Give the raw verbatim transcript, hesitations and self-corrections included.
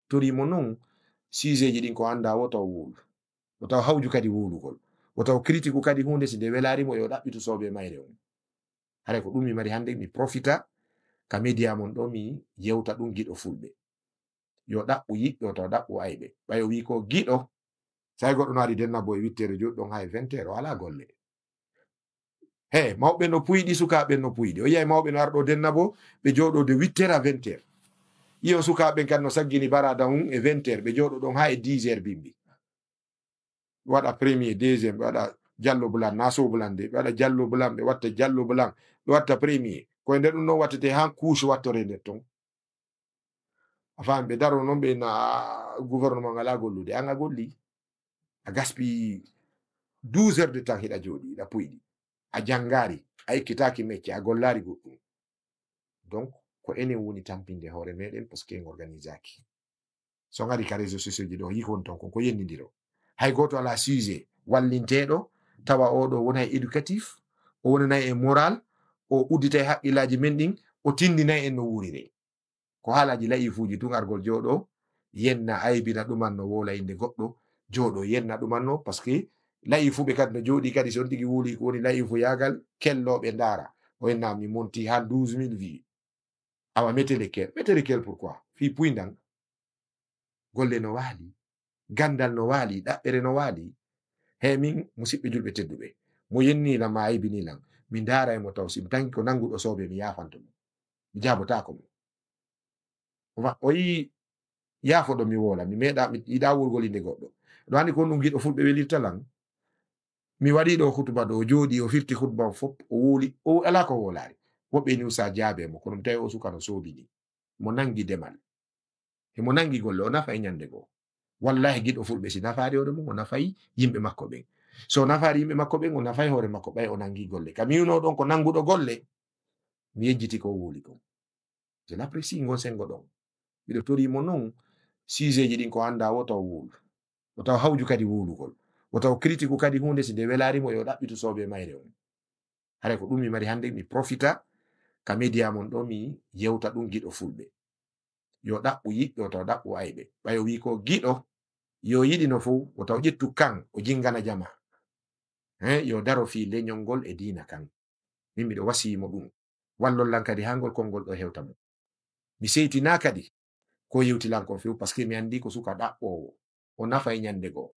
toriimo noon, sujet ji ɗin ko anndaa, wota o wowlu. Wota o hawju kadi wowlugol. Wota o critiku kadi huunde, si nde welaari mo, yo ɗaɓɓitu soobee mayre on. Haray ko ɗum mi mari hannde, mi profita ka media mon ɗo, mi yewta ɗum, giɗo fulɓe. Yo ɗaɓɓu yiɗɓe, wota o ɗaɓɓu ayɓe. Ɓay o wii ko giɗo, say goɗɗo no ari denna bo e wittere jooɗi ɗon haa e vingt heures, o alaa golle. He, mawɓe no puyɗi, sukaaɓe no puyɗi. O yiyay mawɓe no arɗo denna bo, ɓe jooɗo de huit heures à vingt heures. Iyo, sukaaɓe kan no saggini barada un e vingt heures, ɓe jooɗo ɗon haa e dix heures bimbi. Ɓe waɗa premier, deuxième, ɓe waɗa Jallo Bulan, na Sow Bulan de, ɓe waɗa Jallo Bulan, ɓe watta Jallo Bulan, ɓe watta premier. Ko e nder ɗum non wattete han couche wattore nder ton. A faami, ɓe daro non ɓe na gouvernement ngalaa gollude. An a golli. A gaspii douze heures de temps hiɗa jooɗi, hiɗa puyɗi. A janngaari, a ekkitaaki mecce, a gollaari goɗɗum. Donc, ko enen woni tampinde hoore meɗen parce que en organisaaki. So ngari ka réseaux sociaux ji ɗo, yii ko woni ton ko, ko yennindiro. Hay gooto alaa sujet wallinteeɗo, tawa oɗo wona e éducatif, o wonanay e moral, o udditay haqqillaaji men ɗin, o tindinay en no wuurire. Ko haalaaji la'ifuuji tun, argol jooɗo, yenna, aybina ɗuman no wowla innde goɗɗo, jooɗo yenna ɗuman no, parce que la'ifuɓe kadi no jooɗi kadi, si on tigi wowli ko woni la'ifuyaagal, kellooɓe ndaara. O yenna mi monti han douze mille vues. Awa, mettez lequel? Mettez lequel pourquoi? Fii puyndan. Golle no waali, ganndal no waali, ɗaɓɓere no waali. He min, musiɓɓe julɓe tedduɓe, mo yenni lan ma aybini lan, mi ndaara e mo taw, si mi tanki ko nannguɗo soobee, mi yaafanto mo. Mi jaabotaako mo. O wa-, o yii yaafoɗo mi wowla, mi meeɗa, mi yiɗa wowlugol innde goɗɗo. Ɗo anndi ko ɗum giɗo fulɓe welirta lan. Mi waɗi ɗo hutuba ɗo, o jooɗi, o firti hutuba on fof, o wowli, o alaa ko wowlaari. Woɓɓe ni usa jaabe mo, kono mi tawi o suka no soobini. Mo nanngi demal. Himo nanngi golle, o nafay ñannde goo. Wallaahi, giɗo fulɓe, si nafaari hoore mum, o nafay yimɓe makko ɓen. So nafaari yimɓe makko ɓen, o nafay hoore makko, ɓay o nanngi golle. Ka mi wino ɗon ko nannguɗo golle, mi yejjiti ko o wowli kon. Je l'apprécie ngon senngo ɗon. Miɗo torii mo non, sujet ji ɗin ko anndaa, wota o wowlu. Wota o hawju kadi wowlugol. Wota o critiku kadi huunde, si nde welaari mo, yo ɗaɓɓitu soobee mayre on. Haray ko ɗum mi mari hannde, mi profita ka media mon ɗo, mi yewta ɗum, giɗo fulɓe. Yo ɗaɓɓu yiɗɓe, wota o ɗaɓɓu ayɓe. Ɓay o wii ko giɗo, yo yiɗino fow, wota o ƴettu kan, o jingana jama. He, yo daro fii leñol ngol e diina kan. Min miɗo wasiyii mo ɗum. Wallol lan kadi haa ngol konngol ɗo hewta mo. Mi seytinaa kadi ko yewti lan kon few, parce que mi anndi ko suka ɗaɓɓoowo. O nafay ñannde goo.